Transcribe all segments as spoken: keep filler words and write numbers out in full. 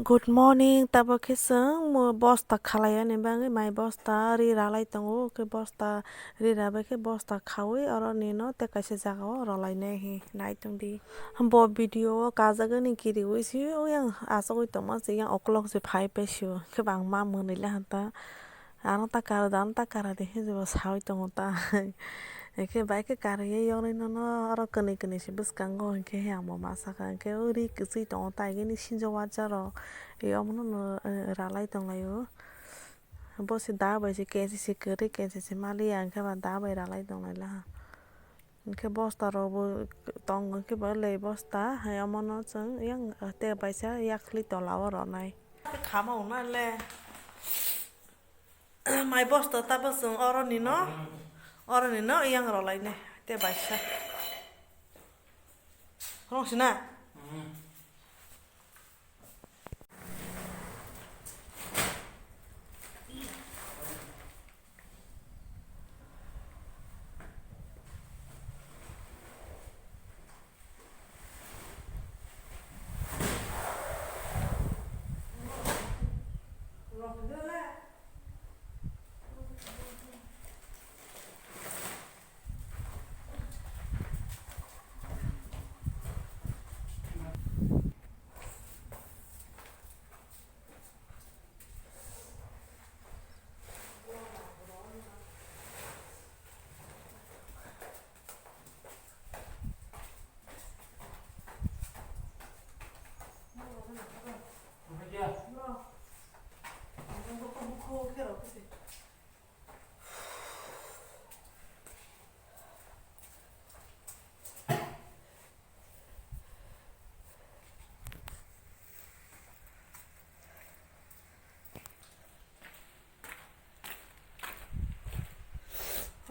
Good morning, tabuk khe chwng mo bosta khalai ani bagwi mai bosta ri ralai tongo, khe bosta ri rabai khe bosta khaui oro nino tei kaisa jaga o rwlainai hinwi nai tongdi. Bo video o kajagani kiriui se oyang achugui tongma se yang ukulok se phai paisio, khe bang ma mwnwi le hanta. Ano ta kar da, ano ta kar di, hinwi bo saui tongo ta. Hinkhe bai khe karwi yogwi nono oro kwnwi kwnwi se bwskango, hinkhe ang bo ma sakha, hinkhe o ri kwchwi tongo ta, gini sinjo wacha rok, omono no ralai tonglaio. Bo se da bai se kenchi se kwrwi, kenchi se maliya, hinkhe ba da bai ralai tonglaila. Hinkhe bosta rok bo tongo, hinkhe bo le bosta hai omono chwng yang tei baisa yakhli tola o rwnai. Khama wngnai le. Mai bosta tabuk chwng oro nino, oro nino yang rwlainai tei baisa. Rwngsina?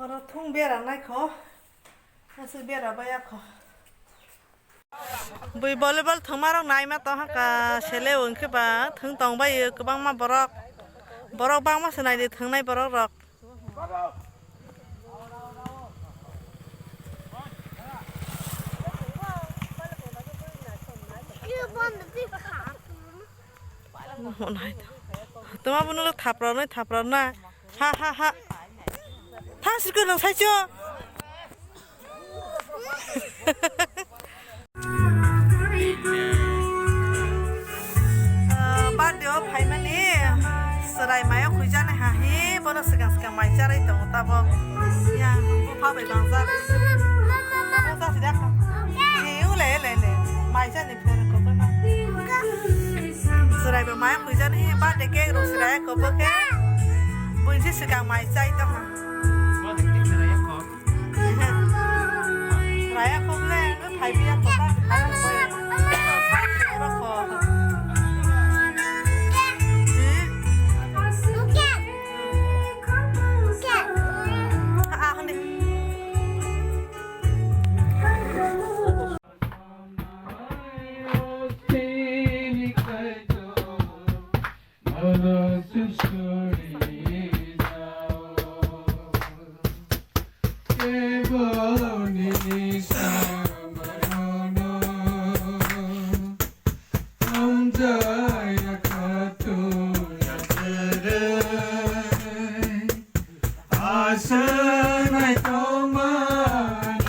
Oro thung bera naikho, aswk bera baya kho. Bui volleyball thwngmarok naima tongkha ka sele o, hinkhe ba thwng tongbaio kwbangma borok. Borok bangma se naidi thwngnai borok rok. Tuma bono thapra nai thapra na. Ha, ha, ha. Thang siko nang saicho. Ah, birthday o phaimani chwrai mayo khwijani ha hi, bono swkang swkang mai charwi tongo tabok. Ya, bupha bai bangjak. Bupha si dakha. Ni ule, ule, ule. Mai chani pher ko bai ma. Chwrai bo mayo khwijani hi, birthday cake rw chwrai ko bo khe. Buini si swkang mai chai tongkha. Raya kok le, no thai biya kok ta, thai kok. Oro kok. Ah, hande. Aswk naitokma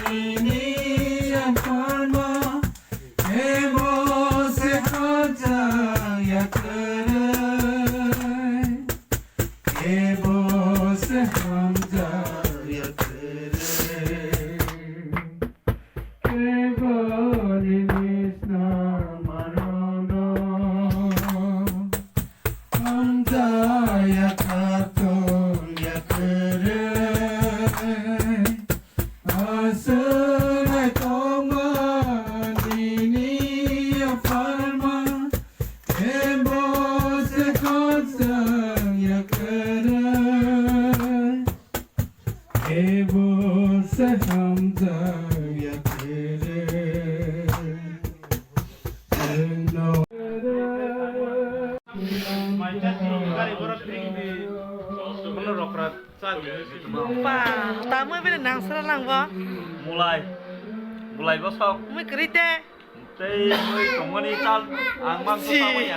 nini yapharma, ebo se hamjak ya kwrwi, ebo se hamjak ya kwrwi. Ebo nini snam arono. Hamjaya khatung ya kwrwi. Aswk naitokma nini yapharma. Ebo se khakchang ya kwrwi. Ebo se hamjak ya kwrwi. Ba, tamo bini nangsara langbo. Mulai. Mulai bosok. Mui kwrwi te. Tei oi tongmani tal ang mangso tamo ya.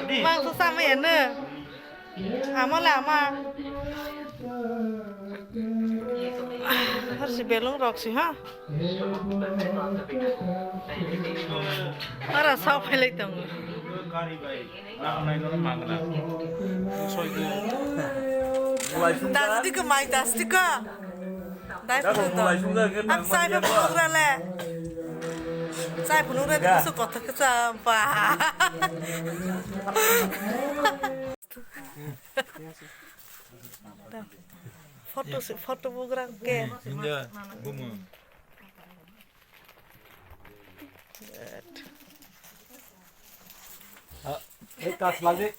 Di. Mangso tamo ya no. Amo lama. Har si belong rok si ha. Ara sa phailai tong. Gari bai. Nang nai no magna. Soi ko. Mulai sung Das ka. Dika mai das dika. Dai Da phunu ko mulai sung ka ke. Ap sai ba phunu ra le. Sai phunu ra Ya. Dika su kotha ke sa pa. Photo se photo bugrang ke. Hinja bumu. Good. Ah, eh, kas lagi.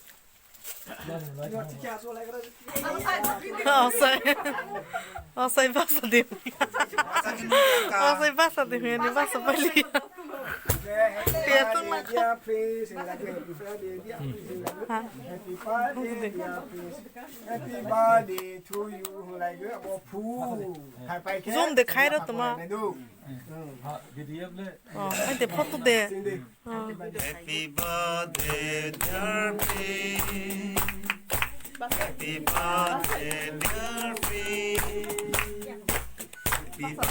Asai. Asai basa di. Asai basa di, ini basa bali. Ya, tu mah. Happy birthday, dear Prince. Happy birthday to you. Zoom de khai ro tuma. Ha, video le. Oh, ai de photo de. Sing de. Oh. Happy birthday, dear Prince. Happy birthday, dear Prince. Happy birthday, dear Prince. Happy birthday to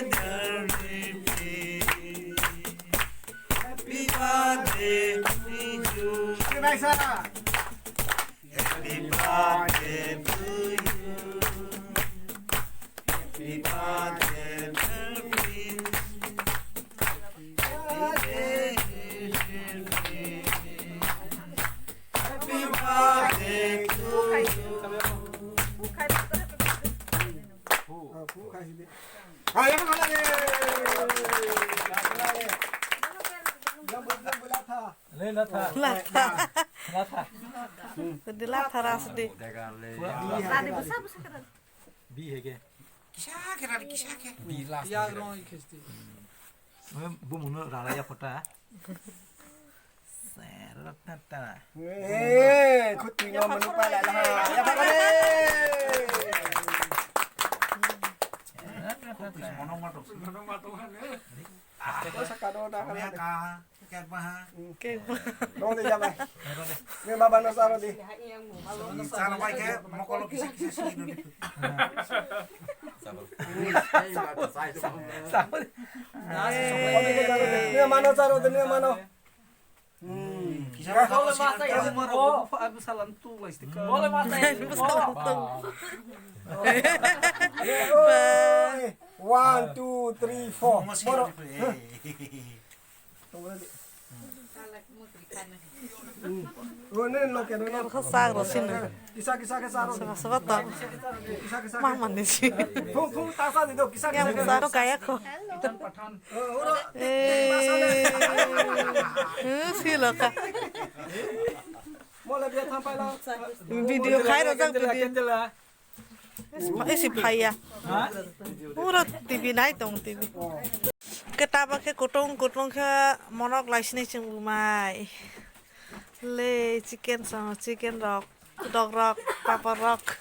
you. Happy birthday to you. Happy birthday, dear Prince. Happy birthday, dear Prince. Happy birthday to you. Le latha. Latha. Latha. Tadi latha ras di. Bi hege. Kisa khe rani, kisa khe. Bi last. Ya rong i khesti. Bumu no rala ya phota. Ser tata. Eh, khutui no manu pala la. Ya pala. Mono mato. Aste ko sakado na. Kek baha. Kek baha. Rong de jaba. Ne baba no saro di. Saro bai ke mokolo kisa kisa sigi dulu. Sabo. Sabo. Ne mano saro de ne mano. Hmm. Kisa kisa sigi dulu. Aku salam tu lai stika. Boleh masa. Oi. One, two, three, four. Moro. Tongo na di. Hmm. Oh, ne, no, ke, no, no. Kisa, kisa, kisa, kisa, kisa, to. Kisa, kisa, kisa. Phung, phung, ta sa di do, kisa, kisa, kisa. Yang sa to kaya ko. Oh, oro. Eh. Eh, si lo ka. Mo le bia tham pai lo. Video khai ro jang, video. Isi phaiya. Pura T V nai tong T V. Ketaba khe kutung kutung khe monok lai sini chwng mai. Le chicken sa chicken rok, dog rok, papar rok.